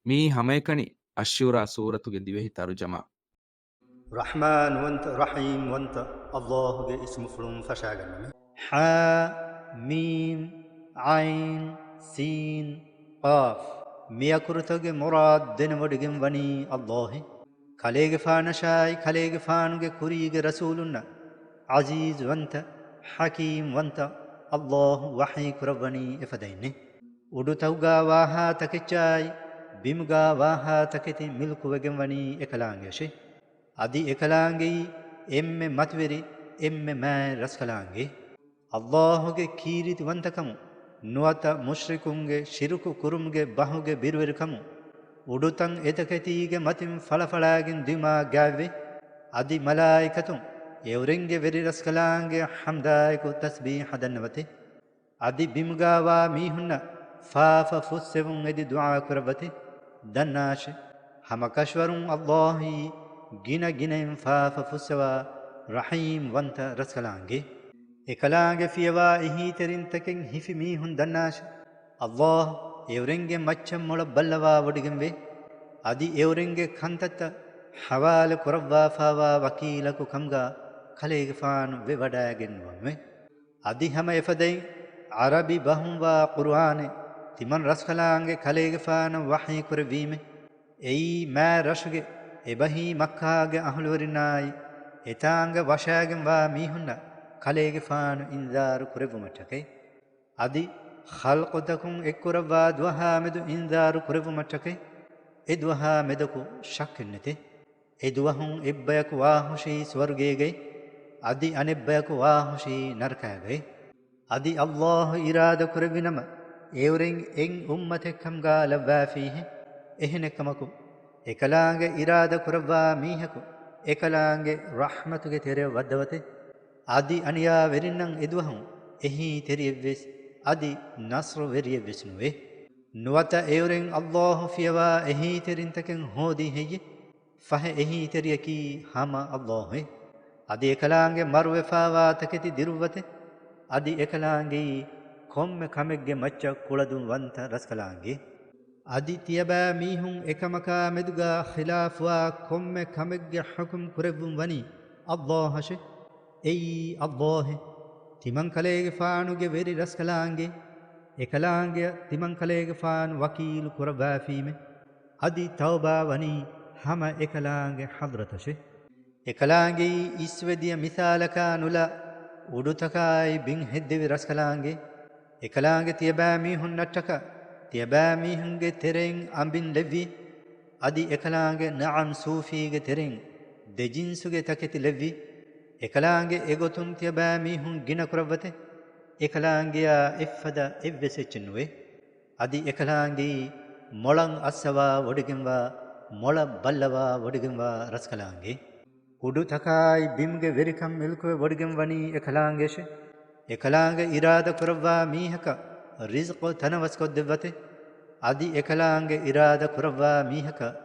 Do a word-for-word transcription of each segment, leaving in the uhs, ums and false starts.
މިއީ ހަމައެކަނި އައްޝޫރާ ސޫރަތުގެ ދިވެހި ތަރުޖަމާ. ރަޙްމާން ވަންތަ، ރަޙީމް ވަންތަ އައްލާހުގެ އިސްމުފުޅުން ފަށާގަންނަމެ. ޙާ މީމް ޢައިން ސީން ޤާފް. މި އަކުރުތަކުގެ މުރާދު ދެނެވޮޑިގެން ވަނީ އައްލާހެ. ކަލޭގެފާނަށާއި ކަލޭގެފާނުގެ ކުރީގެ ރަސޫލުންނަށް ޢަޒީޒް ވަންތަ، ޙަކީމް ވަންތަ އައްލާހު ވަޙީ ކުރައްވަނީ އެފަދައިންނޭ. އުޑުތަކުގާ ވާހާ ތަކެއްޗާއި، ބިމުގާ ވާހާ ތަކެތި މިލްކުވެގެން ވަނީ އެކަލާނގެއަށޭ. އަދި އެކަލާނގެއީ އެންމެ މަތިވެރި، އެންމެ މާތް ރަސްކަލާނގެ. އައްލާހުގެ ކީރިތިވަންތަކަމުން، ނުވަތަ މުޝްރިކުންގެ ޝިރުކު ކުރުމުގެ ބަހުގެ ބިރުވެރިކަމުން، އުޑުތައް އެތަކެތީގެ މަތިން ފަޅަފަޅާގެން ދިއުމާ ގާތްވެ، އަދި މަލާއިކަތުން އެއުރެންގެ ވެރި ރަސްކަލާނގެ ޙަމްދާއެކު ތަސްބީޙަ ދަންނަވަތެ. އަދި ބިމުގާވާ މީހުންނަށް ފާފަ ފުއްސެވުން އެދި ދުޢާ ކުރައްވަތި. ދަންނާށެ! ހަމަކަށަވަރުން އައްލާހީ ގިނަ ގިނައިން ފާފަ ފުއްސަވާ ރަޙީމް ވަންތަ ރަސްކަލާނގެ. އެކަލާނގެ ފިޔަވާ އެހީތެރިންތަކެއް ހިފި މީހުން ދަންނާށެ! އައްލާހު އެއުރެންގެ މައްޗަށް މޮޅަށް ބައްލަވާ ވޮޑިގެންވޭ. އަދި އެއުރެންގެ ކަންތައްތައް ޙަވާލު ކުރައްވާފާވާ ވަކީލަކު ކަމުގާ ކަލޭގެފާނު ވެވަޑައިގެން ނުވަންވޭ. އަދި ހަމަ އެފަދައިން ޢަރަބި ބަހުންވާ ޤުރުއާނެއް ތިމަން ރަސްކަލާނގެ ކަލޭގެފާނަށް ވަޙީ ކުރެއްވީމެ. އެއީ މާ ރަށުގެ އެބަހީ މައްކާގެ އަހުލުވެރިންނާއި، އެތާނގަ ވަށާގެންވާ މީހުންނަށް ކަލޭގެފާނު އިންޒާރު ކުރެއްވުމަށްޓަކައި. އަދި ޚަލްޤުތަކުން އެއްކުރައްވާ ދުވަހާ މެދު އިންޒާރު ކުރެއްވުމަށްޓަކައި. އެ ދުވަހާ މެދަކު ޝައްކެއްނެތެ. އެ ދުވަހުން އެއްބަޔަކު ވާހުށީ ސުވަރުގޭގައި، އަދި އަނެއްބަޔަކު ވާހުށީ ނަރަކާގައި. އަދި އައްލާހު އިރާދަ ކުރެއްވިނަމަ، އެއުރެން އެއް އުއްމަތެއްކަމުގާ ލައްވާފީހެ. އެހެނެއްކަމަކު، އެކަލާނގެ އިރާދަ ކުރައްވާ މީހަކު އެކަލާނގެ ރަޙްމަތުގެ ތެރެއަށް ވައްދަވަތެ. އަދި އަނިޔާވެރިންނަށް އެދުވަހު އެހީތެރިއެއްވެސް، އަދި ނަޞްރުވެރިއެއްވެސް ނުވޭ. ނުވަތަ އެއުރެން އައްލާހު ފިޔަވާ އެހީތެރިންތަކެއް ހޯދީ ހެއްޔެ؟ ފަހެ އެހީތެރިޔަކީ ހަމަ އައްލާހުއޭ. އަދި އެކަލާނގެ މަރުވެފާވާ ތަކެތި ދިރުއްވަތެ. އަދި އެކަލާނގެއީ ކޮންމެ ކަމެއްގެ މައްޗަށް ކުޅަދުން ވަންތަ ރަސްކަލާނގެ. އަދި ތިޔަބައިމީހުން އެކަމަކާ މެދުގާ ޚިލާފުވާ ކޮންމެ ކަމެއްގެ ޙުކުމް ކުރެއްވުން ވަނީ އައްލާހަށެ. އެއީ އައްލާހެ. ތިމަންކަލޭގެފާނުގެ ވެރި ރަސްކަލާނގެ. އެކަލާނގެއަށް ތިމަންކަލޭގެފާނު ވަކީލު ކުރައްވާފީމެ. އަދި ތައުބާ ވަނީ ހަމަ އެކަލާނގެ ޙަޟްރަތަށެ. އެކަލާނގެއީ އިސްވެ ދިޔަ މިސާލަކާ ނުލާ، އުޑުތަކާއި ބިން ހެއްދެވި ރަސްކަލާނގެ. އެކަލާނގެ ތިޔަބައިމީހުންނަށްޓަކާ، ތިޔަބައިމީހުންގެ ތެރެއިން އަނބިން ލެއްވި. އަދި އެކަލާނގެ ނަޢަމް ސޫފީގެ ތެރެއިން ދެ ޖިންސުގެ ތަކެތި ލެއްވި. އެކަލާނގެ އެގޮތުން ތިޔަބައިމީހުން ގިނަ ކުރައްވަތެ. އެކަލާނގެޔާ އެއްފަދަ އެއްވެސް އެއްޗެއް ނުވޭ. އަދި އެކަލާނގެއީ މޮޅަށް އައްސަވާ ވޮޑިގެންވާ، މޮޅަށް ބައްލަވާ ވޮޑިގެންވާ ރަސްކަލާނގެ. އުޑުތަކާއި ބިމުގެ ވެރިކަން މިލްކުވެ ވޮޑިގެން ވަނީ އެކަލާނގެއަށެ. އެކަލާނގެ އިރާދަ ކުރައްވާ މީހަކަށް ރިޒްޤު ތަނަވަސްކޮށްދެއްވަތެ. އަދި އެކަލާނގެ އިރާދަ ކުރައްވާ މީހަކަށް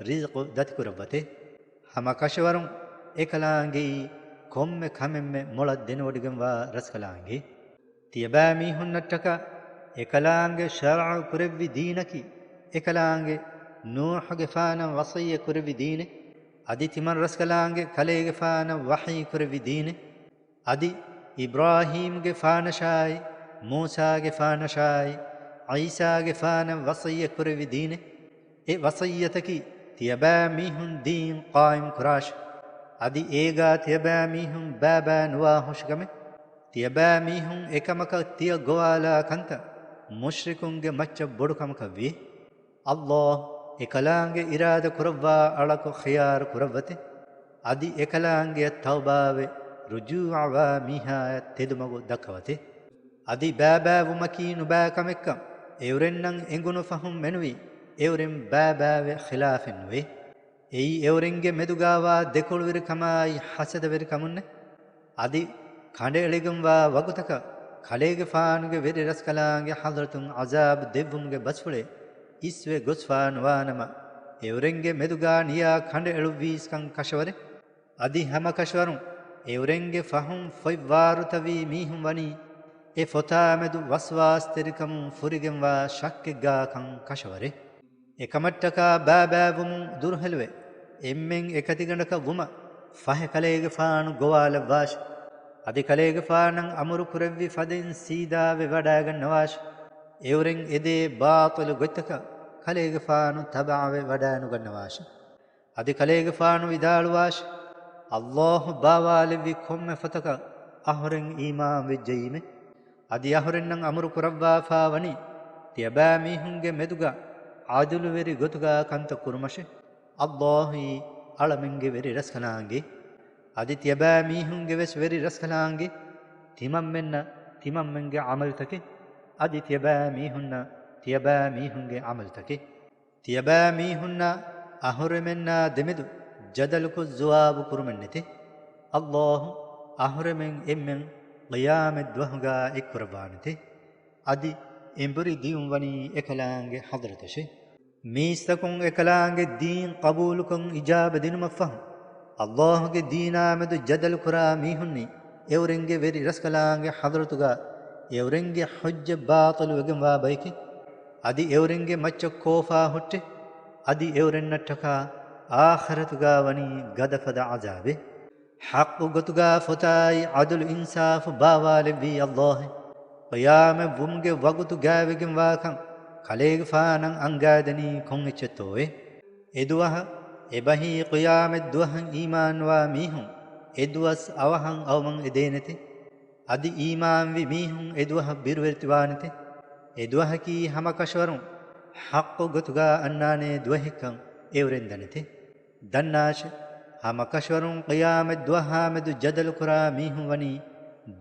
ރިޒްޤު ދަތިކުރައްވަތެ. ހަމަ ކަށަވަރުން އެކަލާނގެއީ ކޮންމެ ކަމެއްމެ މޮޅަށް ދެނެވޮޑިގެންވާ ރަސްކަލާނގެ. ތިޔަބައިމީހުންނަށްޓަކާ އެކަލާނގެ ޝަރްޢު ކުރެއްވި ދީނަކީ، އެކަލާނގެ ނޫޙުގެފާނަށް ވަޞިއްޔަތް ކުރެއްވި ދީނެއް، އަދި ތިމަން ރަސްކަލާނގެ ކަލޭގެފާނަށް ވަޙީ ކުރެއްވި ދީނެއް، އަދި އިބްރާހީމްގެފާނަށާއި، މޫސާގެފާނަށާއި، ޢީސާގެފާނަށް ވަޞިއްޔަތް ކުރެއްވި ދީނެއް. އެ ވަޞިއްޔަތަކީ ތިޔަބައިމީހުން ދީން ޤާއިމް ކުރާށި. އަދި އޭގާ ތިޔަބައިމީހުން ބައިބައި ނުވާ ހުށިކަމެއް. ތިޔަބައިމީހުން އެކަމަކަށް ތިޔަ ގޮވާލާ ކަންތައް މުޝްރިކުންގެ މައްޗަށް ބޮޑު ކަމަކަށް ވިޔޭ. އައްލާހު އެކަލާނގެ އިރާދަ ކުރައްވާ އަޅަކު ޚިޔާރު ކުރައްވަތެ. އަދި އެކަލާނގެއަށް ތައުބާވެ ރުޖޫޢަވާ މީހާޔަށް ތެދުމަގު ދައްކަވަތެ. އަދި ބައިބައިވުމަކީ ނުބައި ކަމެއްކަން އެއުރެންނަށް އެނގުނު ފަހުން މެނުވީ، އެއުރެން ބައިބައިވެ ޚިލާފެއް ނުވޭ. އެއީ އެއުރެންގެ މެދުގާވާ ދެކޮޅުވެރިކަމާއި ޙަސަދަވެރިކަމުންނެ. އަދި ކަނޑައެޅިގެންވާ ވަގުތަކަށް ކަލޭގެފާނުގެ ވެރި ރަސްކަލާނގެ ޙަޟްރަތުން ޢަޒާބު ދެއްވުމުގެ ބަސްފުޅެއް އިސްވެ ގޮސްފާ ނުވާނަމަ، އެއުރެންގެ މެދުގާ ނިޔާ ކަނޑައެޅުއްވީސްކަން ކަށަވަރެއް. އަދި ހަމަކަށަވަރުން އެއުރެންގެ ފަހުން ފޮތްވާރުތަވީ މީހުން ވަނީ، އެ ފޮތާމެދު ވަސްވާސްތެރިކަމުން ފުރިގެންވާ ޝައްކެއްގާކަން ކަށަވަރެއް. އެކަމަށްޓަކާ ބާބާވުމުން ދުރުހެލުވެ، އެންމެން އެކަތިގަނޑަކަށް ވުމަށް ފަހެ ކަލޭގެފާނު ގޮވާލައްވާށި. އަދި ކަލޭގެފާނަށް އަމުރު ކުރެއްވި ފަދައިން ސީދާވެ ވަޑާގަންނަވާށި. އެއުރެން އެދޭ ބާޠިލު ގޮތްތަކަށް ކަލޭގެފާނު ތަބަޢަވެ ވަޑާނުގަންނަވާށި. އަދި ކަލޭގެފާނު ވިދާޅުވާށި، އައްލާހު ބާވާލެއްވި ކޮންމެ ފޮތަކަށް އަހުރެން އީމާން ވެއްޖައީމެ. އަދި އަހުރެންނަށް އަމުރު ކުރައްވާފާ ވަނީ، ތިޔަބައިމީހުންގެ މެދުގަ ޢަދުލުވެރި ގޮތުގަ ކަންތައް ކުރުމަށެ. އައްލާހީ އަޅަމެންގެ ވެރި ރަސްކަލާނގެ، އަދި ތިޔަބައިމީހުންގެ ވެސް ވެރި ރަސްކަލާނގެ. ތިމަންމެންނަށް ތިމަންމެންގެ ޢަމަލުތަކެއް، އަދި ތިޔަބައިމީހުންނަށް ތިޔަބައިމީހުންގެ ޢަމަލުތަކެއް. ތިޔަބައިމީހުންނާ އަހުރެމެންނާ ދެމެދު ޖަދަލުކޮށް ޒުވާބު ކުރުމެއްނެތެ. އައްލާހު އަހުރެމެން އެންމެން ޤިޔާމަތް ދުވަހުގަ އެއްކުރައްވާނެތެ. އަދި އެނބުރި ދިޔުން ވަނީ އެކަލާނގެ ޙަޟްރަތަށެ. މީސްތަކުން އެކަލާނގެ ދީން ޤަބޫލުކޮށް އިޖާބަ ދިނުމަށްފަހު، އައްލާހުގެ ދީނާމެދު ޖަދަލު ކުރާ މީހުންނީ އެއުރެންގެ ވެރި ރަސްކަލާނގެ ޙަޟްރަތުގަ އެއުރެންގެ ޙުއްޖަ ބާޠިލު ވެގެންވާ ބަޔެކެ. އަދި އެއުރެންގެ މައްޗަށް ކޯފާ ހުއްޓެ. އަދި އެއުރެންނަށްޓަކާ އާޚިރަތުގަ ވަނީ ގަދަފަދަ ޢަޒާބެއް. ޙައްޤު ގޮތުގަ ފޮތާއި ޢަދުލު އިންސާފު ބާވާލެއްވީ އައްލާހެ. ޤިޔާމަތް ވުމުގެ ވަގުތު ގާވެގެންވާކަން ކަލޭގެފާނަށް އަންގާދެނީ ކޮން އެއްޗެއްތޯއޭ؟ އެދުވަހަށް އެބަހީ ޤިޔާމަތް ދުވަހަށް އީމާންވާ މީހުން އެދުވަސް އަވަހަށް އައުމަށް އެދޭނެތެ. އަދި އީމާންވި މީހުން އެދުވަހަށް ބިރުވެތިވާނެތެ. އެދުވަހަކީ ހަމަކަށަވަރުން ޙައްޤު ގޮތުގަ އަންނާނޭ ދުވަހެއްކަން އެއުރެން ދަނެތެ. ދަންނާށެ! ހަމަކަށަވަރުން ޤިޔާމަތް ދުވަހާމެދު ޖަދަލުކުރާ މީހުން ވަނީ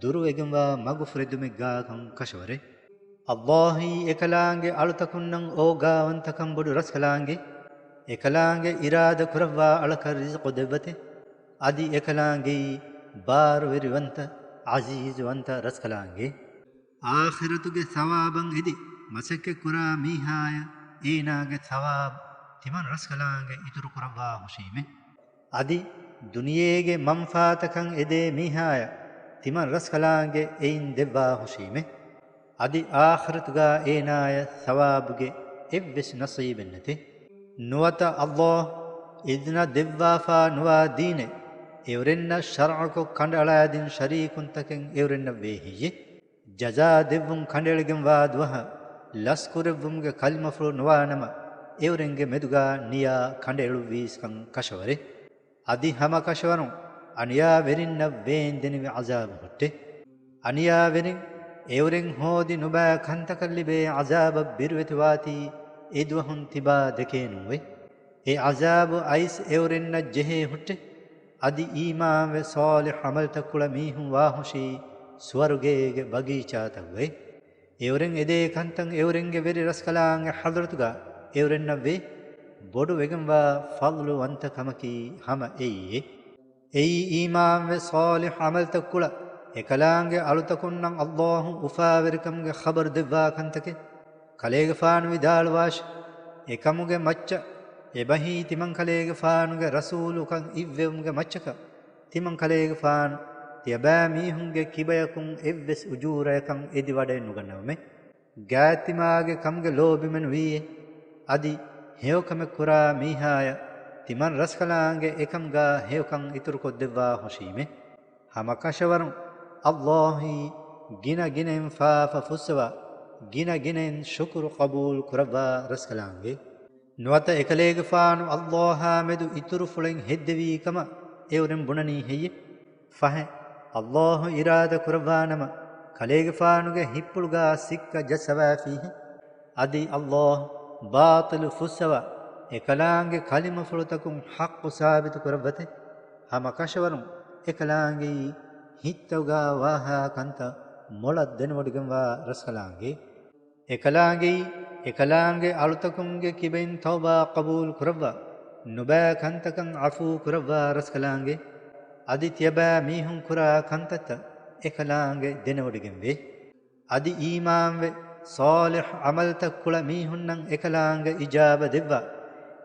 ދުރުވެގެންވާ މަގުފުރެދުމެއްގާކަން ކަށަވަރެއް. އައްލާހީ އެކަލާނގެ އަޅުތަކުންނަށް އޯގާވަންތަކަން ބޮޑު ރަސްކަލާނގެ. އެކަލާނގެ އިރާދަ ކުރައްވާ އަޅަކަށް ރިޒުޤު ދެއްވަތެ. އަދި އެކަލާނގެއީ ބާރުވެރިވަންތަ، ޢަޒީޒުވަންތަ ރަސްކަލާނގެ. އާޚިރަތުގެ ސަވާބަށް އެދި މަސައްކަތްކުރާ މީހާޔަށް އޭނާގެ ސަވާބު ތިމަން ރަސްކަލާނގެ އިތުރުކުރައްވާ ހުށީމެ. އަދި ދުނިޔޭގެ މަންފާތަކަށް އެދޭ މީހާޔަށް ތިމަން ރަސްކަލާނގެ އެއިން ދެއްވާ ހުށީމެ. އަދި އާޚިރަތުގަ އޭނާޔަށް ސަވާބުގެ އެއްވެސް ނަސީބެއްނެތެ. ނުވަތަ އައްލާހު އިޒްނަ ދެއްވާފާ ނުވާ ދީނެއް އެއުރެންނަށް ޝަރްޢަކޮށް ކަނޑައަޅާދިން ޝަރީކުންތަކެއް އެއުރެންނަށް ވޭ ހެއްޔެ؟ ޖަޒާ ދެއްވުން ކަނޑައެޅިގެންވާ ދުވަހަށް ލަސްކުރެއްވުމުގެ ކަލިމަފުޅު ނުވާނަމަ، އެއުރެންގެ މެދުގަ ނިޔާ ކަނޑައެޅުއްވީސްކަން ކަށަވަރެއް. އަދި ހަމަކަށަވަރުން އަނިޔާވެރިންނަށް ވޭންދެނިވި ޢަޒާބު ހުއްޓެ. އަނިޔާވެރިން އެއުރެން ހޯދި ނުބައި ކަންތަކަށް ލިބޭ ޢަޒާބަށް ބިރުވެތިވާތީ އެދުވަހުން ތިބާ ދެކޭނުވެ. އެ ޢަޒާބު އައިސް އެއުރެންނަށް ޖެހޭ ހުއްޓެ. އަދި އީމާންވެ ޞާލިޙް ޢަމަލްތައް ކުޅަ މީހުން ވާހުށީ ސުވަރުގޭގެ ބަގީޗާތަކުގައި. އެއުރެން އެދޭ ކަންތައް އެއުރެންގެ ވެރި ރަސްކަލާނގެ ޙަޟްރަތުގަ އެއުރެންނަށްވޭ. ބޮޑު ވެގެންވާ ފަޟްލުވަންތަ ކަމަކީ ހަމަ އެއީއޭ. އެއީ އީމާންވެ ޞާލިޙް ޢަމަލްތައް ކުޅަ އެކަލާނގެ އަޅުތަކުންނަށް އައްލާހު އުފާވެރިކަމުގެ ޚަބަރު ދެއްވާ ކަންތަކެއް. ކަލޭގެފާނު ވިދާޅުވާށި، އެކަމުގެ މައްޗަށް އެބަހީ ތިމަން ކަލޭގެފާނުގެ ރަސޫލުކަން އިއްވެވުމުގެ މައްޗަކަށް ތިމަން ކަލޭގެފާނު ތިޔަބައިމީހުންގެ ކިބަޔަކުން އެއްވެސް އުޖޫރަޔަކަށް އެދިވަޑައެއް ނުގަންނަވަމެ. ގާތްތިމާގެ ކަމުގެ ލޯބިމެނުވީއޭ. އަދި ހެޔޮކަމެއް ކުރާ މީހާޔަށް ތިމަން ރަސްކަލާނގެ އެކަމުގަ ހެޔޮކަން އިތުރުކޮށްދެއްވާ ހުށީމެ. ހަމަކަށަވަރުން އައްލާހީ ގިނަ ގިނައިން ފާފަ ފުއްސަވާ، ގިނަ ގިނައިން ޝުކުރު ޤަބޫލު ކުރައްވާ ރަސްކަލާނގެ. ނުވަތަ އެކަލޭގެފާނު އައްލާހާ މެދު އިތުރުފުޅެއް ހެއްދެވީ ކަމަށް އެއުރެން ބުނަނީ ހެއްޔެ؟ ފަހެ، އައްލާހު އިރާދަ ކުރައްވާނަމަ، ކަލޭގެފާނުގެ ހިތްޕުޅުގަ ސިއްކަ ޖައްސަވާފީހެއް. އަދި އައްލާހު ބާޠިލު ފުއްސަވާ، އެކަލާނގެ ކަލިމަފުޅުތަކުން ޙައްޤު ސާބިތު ކުރައްވަތެ. ހަމަކަށަވަރުން އެކަލާނގެއީ ހިތްތަކުގަ ވާހާ ކަންތައް މޮޅަށް ދެނެވޮޑިގެންވާ ރަސްކަލާނގެ. އެކަލާނގެއީ، އެކަލާނގެ އަޅުތަކުންގެ ކިބައިން ތައުބާ ޤަބޫލު ކުރައްވާ، ނުބައި ކަންތަކަށް ޢަފޫ ކުރައްވާ ރަސްކަލާނގެ. އަދި ތިޔަބައި މީހުން ކުރާ ކަންތައްތައް އެކަލާނގެ ދެނެވޮޑިގެންވޭ. އަދި އީމާންވެ، ޞާލިޙް ޢަމަލްތައް ކުޅަ މީހުންނަށް އެކަލާނގެ އިޖާބަ ދެއްވާ،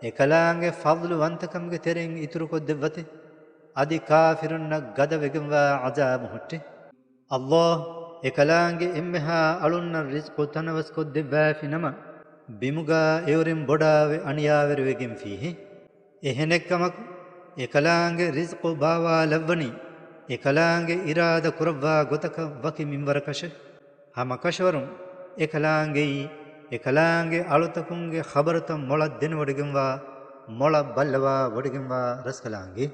އެކަލާނގެ ފަޟްލު ވަންތަކަމުގެ ތެރެއިން އިތުރުކޮށްދެއްވަތެ. އަދި ކާފިރުންނަށް ގަދަވެގެންވާ ޢަޒާބު ހުއްޓެ. އައްލާހު އެކަލާނގެ އެންމެހާ އަޅުންނަށް ރިޒްޤު ތަނަވަސްކޮށްދެއްވާފި ނަމަ، ބިމުގާ އެއުރެން ބޮޑާވެ އަނިޔާވެރިވެގެންފީހެއް. އެހެނެއްކަމަކު، އެކަލާނގެ ރިޒްޤު ބާވާލައްވަނީ، އެކަލާނގެ އިރާދަ ކުރައްވާ ގޮތަކަށް ވަކި މިންވަރަކަށެ. ހަމަކަށަވަރުން އެކަލާނގެއީ، އެކަލާނގެ އަޅުތަކުންގެ ޚަބަރުތައް މޮޅަށް ދެނެވޮޑިގެންވާ، މޮޅަށް ބައްލަވާ ވޮޑިގެންވާ ރަސްކަލާނގެ.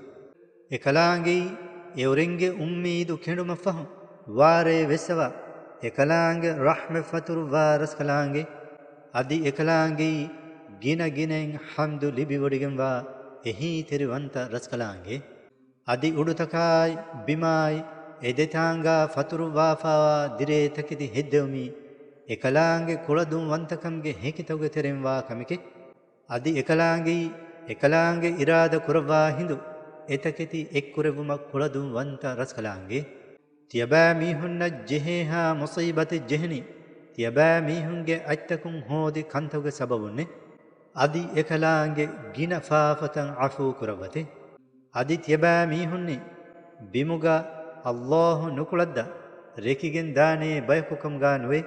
އެކަލާނގެއީ، އެއުރެންގެ އުއްމީދު ކެނޑުމަށްފަހު، ވާރޭ ވެއްސަވާ، އެކަލާނގެ ރަޙްމަތް ފަތުރުއްވާ ރަސްކަލާނގެ. އަދި އެކަލާނގެއީ، ގިނަ ގިނައިން ޙަމްދު ލިބިވޮޑިގެންވާ އެހީތެރިވަންތަ ރަސްކަލާނގެ. އަދި އުޑުތަކާއި ބިމާއި އެ ދެތާނގާ ފަތުރުއްވާފާވާ ދިރޭ ތަކެތި ހެއްދެވުމީ، އެކަލާނގެ ކުޅަދުންވަންތަކަމުގެ ހެކިތަކުގެ ތެރެއިން ވާ ކަމެކޭ. އަދި އެކަލާނގެއީ، އެކަލާނގެ އިރާދަ ކުރައްވާ ހިނދު، އެތަކެތި އެއްކުރެއްވުމަށް ކުޅަދުންވަންތަ ރަސްކަލާނގެ. ތިޔަބައިމީހުންނަށް ޖެހޭހާ މުޞީބަތެއް ޖެހެނީ، ތިޔަބައިމީހުންގެ އަތްތަކުން ހޯދި ކަންތަކުގެ ސަބަބުންނޭ. އަދި އެކަލާނގެ ގިނަ ފާފަތައް ޢަފޫ ކުރައްވަތޭ. އަދި ތިޔަބައިމީހުންނީ، ބިމުގަ ﷲ ނުކުޅައްދާ، ރެކިގެން ދާނޭ ބަޔަކުކަމުގަ ނުވޭ.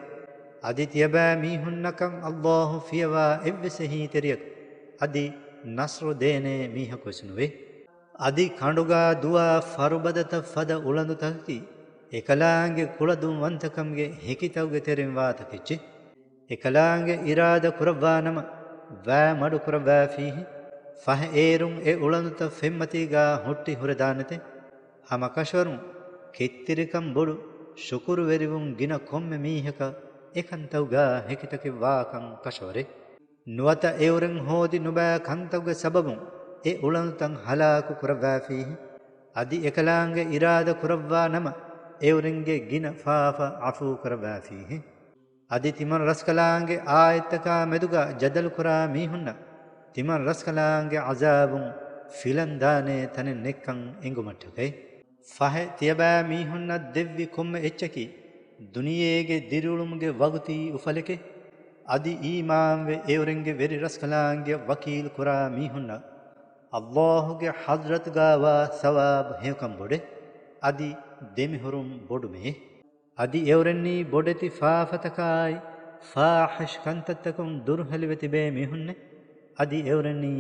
އަދި ތިޔަބައިމީހުންނަކަށް ﷲ ފިޔަވާ އެއްވެސް އެހީތެރިޔަކު، އަދި ނަޞްރު ދޭނޭ މީހަކުވެސް ނުވޭ. އަދި ކަނޑުގަ ދުވާ ފަރުބަދަތައް ފަދަ އުޅަނދުތަކަކީ، އެކަލާނގެ ކުޅަދުންވަންތަކަމުގެ ހެކިތަކުގެ ތެރެއިން ވާ ތަކެއްޗެއް. އެކަލާނގެ އިރާދަ ކުރައްވާ ނަމަ، ވައި މަޑު ކުރައްވާފީހެއް. ފަހެ އޭރުން އެ އުޅަނދުތައް ފެންމަތީގާ ހުއްޓި ހުރެދާނެތެ. ހަމަކަށަވަރުން ކެތްތެރިކަން ބޮޑު ޝުކުރުވެރިވުން ގިނަ ކޮންމެ މީހަކަށް އެކަންތައުގާ ހެކިތަކެއް ވާކަން ކަށަވަރޭ. ނުވަތަ އެއުރެން ހޯދި ނުބައި ކަންތަކުގެ ސަބަބުން އެ އުޅަނދުތައް ހަލާކު ކުރައްވާފީހެއް. އަދި އެކަލާނގެ އިރާދަ ކުރައްވާ ނަމަ، އެއުރެންގެ ގިނަ ފާފަ ޢަފޫ ކުރައްވާފީހެއް. އަދި ތިމަން ރަސްކަލާނގެ އާޔަތްތަކާ މެދުގަ ޖަދަލުކުރާ މީހުންނަށް ތިމަން ރަސްކަލާނގެ ޢަޒާބުން ފިލަން ދާނޭ ތަނެއް ނެތްކަން އެނގުމަށްޓަކައި. ފަހެ ތިޔަބައިމީހުންނަށް ދެއްވި ކޮންމެ އެއްޗަކީ، ދުނިޔޭގެ ދިރިއުޅުމުގެ ވަގުތީ އުފަލެކޭ. އަދި އީމާންވެ އެއުރެންގެ ވެރި ރަސްކަލާނގެއަށް ވަކީލު ކުރާ މީހުންނަށް، ﷲގެ ޙަޟްރަތުގާވާ ސަވާބު ހެޔޮކަން ބޮޑޭ. އަދި ދެމިހުރުން ބޮޑުމެއޭ. އަދި އެއުރެންނީ ބޮޑެތި ފާފަތަކާއި، ފާޙިޝް ކަންތައްތަކުން ދުރުހެލިވެ ތިބޭ މީހުންނެ. އަދި އެއުރެންނީ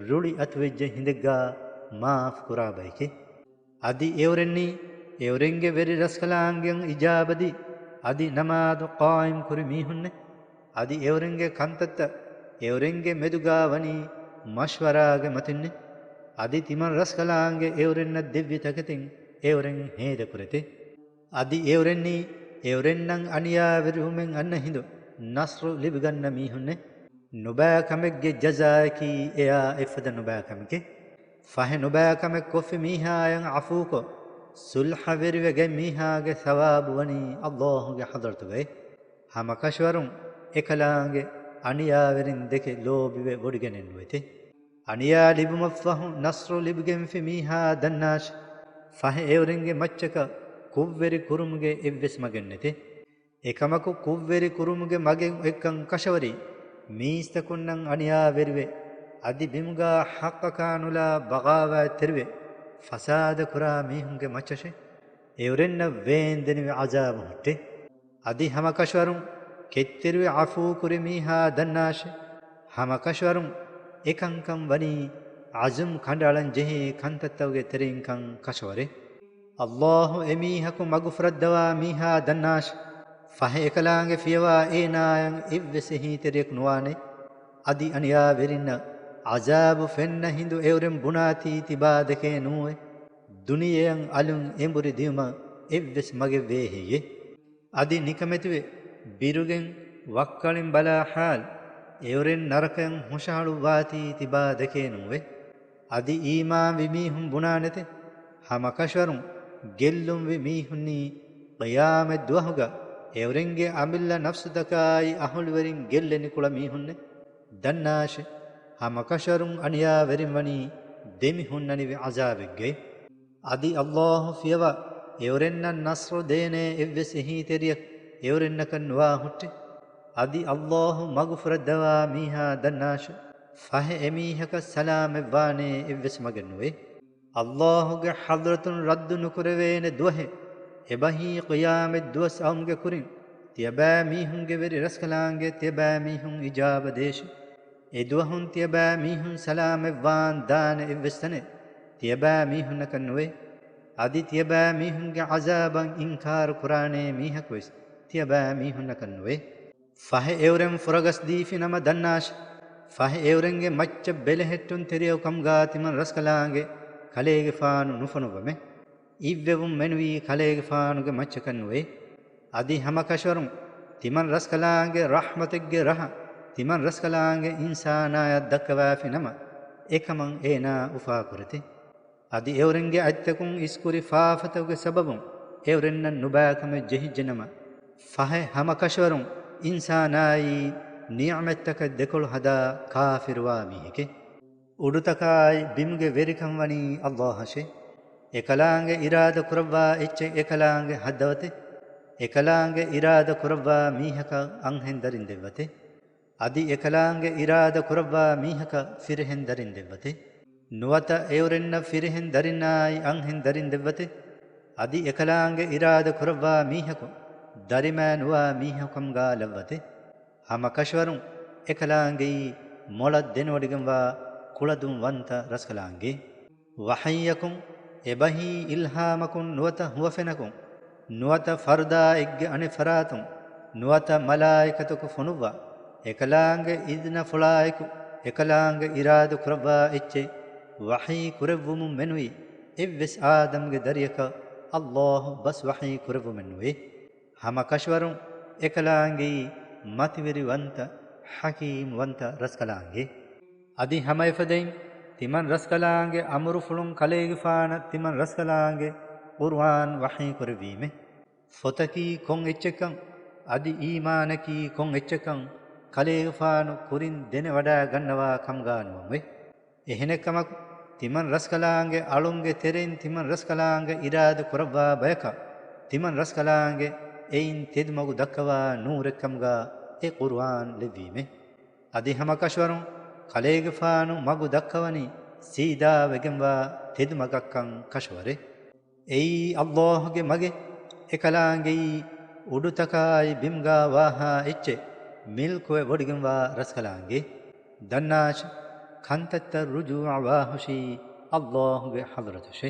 ރުޅި އަތުވެއްޖެ ހިނދެއްގާ މާފު ކުރާ ބައެކޭ. އަދި އެއުރެންނީ، އެއުރެންގެ ވެރި ރަސްކަލާނގެއަށް އިޖާބަދީ، އަދި ނަމާދު ޤާއިމް ކުރި މީހުންނެ. އަދި އެއުރެންގެ ކަންތައްތައް އެއުރެންގެ މެދުގާ ވަނީ މަޝްވަރާގެ މަތިންނެ. އަދި ތިމަން ރަސްކަލާނގެ އެއުރެންނަށް ދެއްވި ތަކެތިން އެއުރެން ހޭދަކުރެތެ. އަދި އެއުރެންނީ، އެއުރެންނަށް އަނިޔާވެރިވުމެއް އަންނަ ހިނދު ނަޞްރު ލިބިގަންނަ މީހުންނެ. ނުބައި ކަމެއްގެ ޖަޒާއަކީ އެއާ އެއްފަދަ ނުބައި ކަމެކޭ. ފަހެ ނުބައި ކަމެއް ކޮށްފި މީހާޔަށް ޢަފޫކޮށް، ޞުލްޙަވެރިވެގަތް މީހާގެ ސަވާބު ވަނީ ﷲގެ ޙަޟްރަތުގައި. ހަމަކަށަވަރުން އެކަލާނގެ އަނިޔާވެރިން ދެކެ ލޯބިވެ ވޮޑިގެނެއް ނުވެތެ. އަނިޔާ ލިބުމަށްފަހު ނަޞްރު ލިބިގެންފި މީހާ ދަންނާށި، ފަހެ އެއުރެންގެ މައްޗަކަށް ކުށްވެރި ކުރުމުގެ އެއްވެސް މަގެއް ނެތެ. އެކަމަކު ކުށްވެރި ކުރުމުގެ މަގެއް އޮތްކަން ކަށަވަރީ، މީސްތަކުންނަށް އަނިޔާވެރިވެ، އަދި ބިމުގާ ޙައްޤަކާ ނުލާ ބަޣާވާތްތެރިވެ، ފަސާދަ ކުރާ މީހުންގެ މައްޗަށެ. އެއުރެންނަށް ވޭންދެނިވި ޢަޒާބު ހުއްޓޭ. އަދި ހަމަކަށަވަރުން ކެތްތެރިވެ ޢަފޫ ކުރި މީހާ ދަންނާށެ. ހަމަކަށަވަރުން އެކަންކަން ވަނީ ޢަޒުމް ކަނޑައަޅަން ޖެހޭ ކަންތައްތަކުގެ ތެރެއިންކަން ކަށަވަރޭ. ﷲ އެމީހަކު މަގުފުރައްދަވާ މީހާ ދަންނާށެ. ފަހެ އެކަލާނގެ ފިޔަވާ އޭނާޔަށް އެއްވެސް އެހީތެރިޔަކު ނުވާނެ. އަދި އަނިޔާވެރިންނަށް ޢަޒާބު ފެންނަ ހިނދު އެއުރެން ބުނާތީ ތިބާ ދެކޭ ނޫން. ދުނިޔެއަށް އަލުން އެނބުރި ދިއުމަށް އެއްވެސް މަގެއްވޭ ހެއްޔެ؟ އަދި ނިކަމެތިވެ، ބިރުގެން ވައްކަޅިން ބަލާ ޙާލު، އެއުރެން ނަރަކަޔަށް ހުށަހަޅުއްވާތީ ތިބާ ދެކޭ ނޫން. އަދި އީމާންވި މީހުން ބުނާނެތެ، ހަމަކަށަވަރުން ގެއްލުންވި މީހުންނީ ޤިޔާމަތް ދުވަހުގަ އެއުރެންގެ އަމިއްލަ ނަފްސުތަކާއި އަހުލުވެރިން ގެއްލެނި ކުޅަ މީހުންނެ. ދަންނާށެ، ހަމަކަށަވަރުން އަނިޔާވެރިން ވަނީ ދެމިހުންނަނިވި ޢަޒާބެއްގައި. އަދި ﷲ ފިޔަވާ، އެއުރެންނަށް ނަޞްރު ދޭނޭ އެއްވެސް އެހީތެރިޔަކު އެއުރެންނަކަށް ނުވާ ހުއްޓެ. އަދި ﷲ މަގުފުރައްދަވާ މީހާ ދަންނާށެ، ފަހެ އެމީހަކަށް ސަލާމަތްވާނޭ އެއްވެސް މަގެއް ނުވޭ. ﷲގެ ޙަޟްރަތުން ރައްދު ނުކުރެވޭނެ ދުވަހެއް، އެބަހީ ޤިޔާމަތް ދުވަސް އައުމުގެ ކުރިން. ތިޔަބައިމީހުންގެ ވެރި ރަސްކަލާނގެ ތިޔަބައިމީހުން އިޖާބަ ދޭށި. އެ ދުވަހުން ތިޔަބައިމީހުން ސަލާމަތްވާން ދާނެ އެއްވެސް ތަނެއް ތިޔަބައިމީހުންނަކަށް ނުވޭ. އަދި ތިޔަބައިމީހުންގެ ޢަޒާބަށް އިންކާރު ކުރާނޭ މީހަކުވެސް ތިޔަބައިމީހުންނަކަށް ނުވޭ. ފަހެ އެއުރެން ފުރަގަސްދީފި ނަމަ ދަންނާށި! ފަހެ އެއުރެންގެ މައްޗަށް ބެލެހެއްޓުން ތެރެއަކު ކަމުގާ ތިމަން ރަސްކަލާނގެ ކަލޭގެފާނު ނުފޮނުއްވަމެ. އިއްވެވުން މެނުވީ ކަލޭގެފާނުގެ މައްޗަކަށް ނުވޭ. އަދި ހަމަކަށަވަރުން ތިމަން ރަސްކަލާނގެ ރަޙްމަތެއްގެ ރަހަ ތިމަން ރަސްކަލާނގެ އިންސާނާޔަށް ދައްކަވާފި ނަމަ، އެކަމަށް އޭނާ އުފާކުރެތެ. އަދި އެއުރެންގެ އަތްތަކުން އިސްކުރި ފާފަތަކުގެ ސަބަބުން އެއުރެންނަށް ނުބައިކަމެއް ޖެހިއްޖެނަމަ، ފަހެ ހަމަކަށަވަރުން އިންސާނާއީ ނިޢުމަތްތަކަށް ދެކޮޅު ހަދާ ކާފިރުވާ މީހެކެ. އުޑުތަކާއި ބިމުގެ ވެރިކަން ވަނީ ﷲ އަށެ. އެކަލާނގެ އިރާދަ ކުރައްވާ އެއްޗެއް އެކަލާނގެ ހައްދަވަތެ. އެކަލާނގެ އިރާދަ ކުރައްވާ މީހަކަށް އަންހެން ދަރިން ދެއްވަތެ. އަދި އެކަލާނގެ އިރާދަ ކުރައްވާ މީހަކަށް ފިރިހެން ދަރިން ދެއްވަތެ. ނުވަތަ އެއުރެންނަށް ފިރިހެން ދަރިންނާއި އަންހެން ދަރިން ދެއްވަތެ. އަދި އެކަލާނގެ އިރާދަ ކުރައްވާ މީހަކު ދަރިމާ ނުވާ މީހަކު ކަމުގާ ލައްވަތެ. ހަމަކަށަވަރުން އެކަލާނގެއީ މޮޅަށް ދެނެވޮޑިގެންވާ ކުޅަދުން ވަންތަ ރަސްކަލާނގެ. ވަޙީއަކުން، އެބަހީ އިލްހާމަކުން ނުވަތަ ހުވަފެނަކުން، ނުވަތަ ފަރުދާއެއްގެ އަނެއް ފަރާތުން، ނުވަތަ މަލާއިކަތަކު ފޮނުއްވާ، އެކަލާނގެ އިޒްނަފުޅާއެކު، އެކަލާނގެ އިރާދަ ކުރައްވާ އެއްޗެއް ވަޙީ ކުރެއްވުމުން މެނުވީ، އެއްވެސް އާދަމްގެ ދަރިޔަކަށް ﷲ ބަސް ވަޙީ ކުރެއްވުމެއް ނުވޭ. ހަމަކަށަވަރުން އެކަލާނގެއީ މަތިވެރިވަންތަ، ޙަކީމްވަންތަ ރަސްކަލާނގެ. އަދި ހަމައެފަދައިން ތިމަން ރަސްކަލާނގެ އަމުރުފުޅުން ކަލޭގެފާނަށް ތިމަން ރަސްކަލާނގެ ޤުރުއާން ވަޙީ ކުރެއްވީމެ. ފޮތަކީ ކޮން އެއްޗެއްކަން، އަދި އީމާނަކީ ކޮން އެއްޗެއްކަން ކަލޭގެފާނު ކުރިން ދެނެވަޑައިގަންނަވާ ކަމުގާ ނުވަންވެ. އެހެނެއްކަމަކު، ތިމަން ރަސްކަލާނގެ އަޅުންގެ ތެރެއިން ތިމަން ރަސްކަލާނގެ އިރާދަ ކުރައްވާ ބަޔަކަށް، ތިމަން ރަސްކަލާނގެ އެއިން ތެދުމަގު ދައްކަވާ ނޫރެއްކަމުގާ އެ ޤުރުއާން ލެއްވީމެ. އަދި ހަމަކަށަވަރުން ކަލޭގެފާނު މަގު ދައްކަވަނީ ސީދާވެގެންވާ ތެދުމަގަށްކަން ކަށަވަރެއް. އެއީ ﷲ ގެ މަގެއް. އެކަލާނގެއީ އުޑުތަކާއި ބިމްގާ ވާހާ އެއްޗެއް މިލްކުވެ ވޮޑިގެންވާ ރަސްކަލާނގެ. ދަންނާށި! ކަންތައްތައް ރުޖޫޢަވާހުށީ ﷲ ގެ ޙަޟްރަތަށެ.